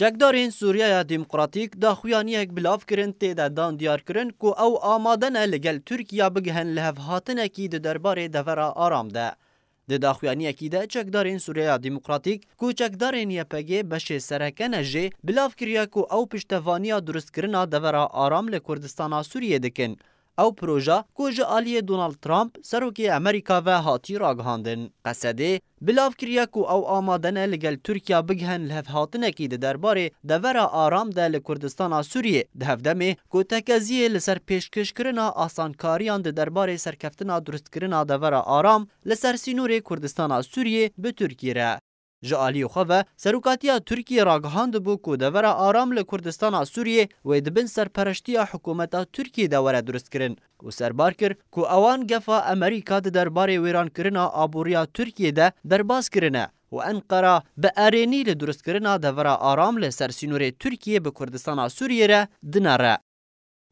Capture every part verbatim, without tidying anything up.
Çekdarên Sûriyeya Demokratîk daxuyaniyek bilav kirin, tê de dan diyar kirin ku ew amade ne li gel Tirkiye bigihin li hevhatinekî di derbarê devera aram de. Di daxuyaniyekî de çekdarên Sûriyeya Demokratîk ku çekdarên Y P G beşê sereke ne jê bilav kiriye ku ew piştevaniya durustkirina devera aram li Kurdistana Sûriyê dikin. Ew proje ku ji aliyê Donald Trump, serokê Amerîka ve hatî ragihandin. Qesedê bilav kiriye ku ew amade ne li gel Tirkiye bigihin li hevhatinekî di derbarê devera aram de li Kurdistana Sûriyê, di hevdemê ku tekeziyê li ser pêşkêşkirina asankariyan di derbarê serkeftina durustkirina devera aram li ser sînorê Kurdistana Sûriyê bi Tirkiyê re. Ji aliyê xwe ve, serokatiya Tirkiyê ragihandibû ku devera aram li Kurdistana Sûriyê wê di bin serpereştiya hikûmeta Tirkiyê de were durustkirin û serbar kir ku ewan gefa Amerîka di derbarê wêrankirina aboriya Tirkiyê de derbas kirine û Enqera bi erênî li durustkirina devera aram li ser sînorê Tirkiyê bi Kurdistana Sûriyê re dinere.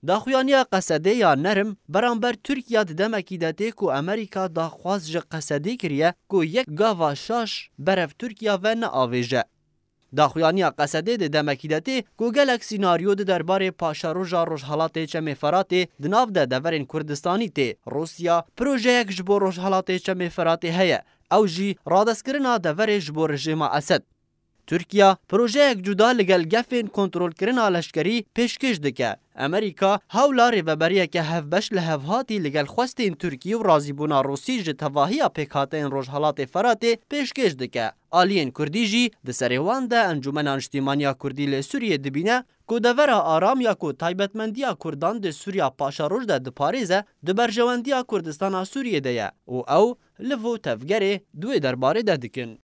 Daxuyaniya Qesedê ya nerm beramber Tirkiye di demekî de tê ku Amerîka daxwaz ji Qesedê kiriye ku yek gava şaş berev Tirkiye ve neavêje. Daxuyaniya Qesedê di demekî de tê ku gelek sînaryo di derbarê paşeroja Rojhelatê Çemê Feratê di nav de deverên Kurdistanî tê. Rûsya projeyek ji bo Rojhelatê Çemê Feratê heye, ew jî radestkirina deverê ji bo rejîma Esed. Tirkiye projeyek cuda li gel gefên kontrolkirina leşkerî pêşkêş dike. Amerîka hewla rêveberiyeke hevbeş li hevhatî li gel xwestên Tirkî û razîbûna Rûsî ji tevahiya pêkhateyên Rojhelatê Feratê pêşkêş dike. Aliyên Kurdî jî di serê wan de Encûmena Niştîmaniya Kurdî li Sûriyê dibîne ku devera aram ya ku taybetmendiya Kurdan di Sûriya Paşeroj de diparêze, di berjewendiya Kurdistana Sûriyê de ye û ew liv û tevgerê di wê derbarê de dikin.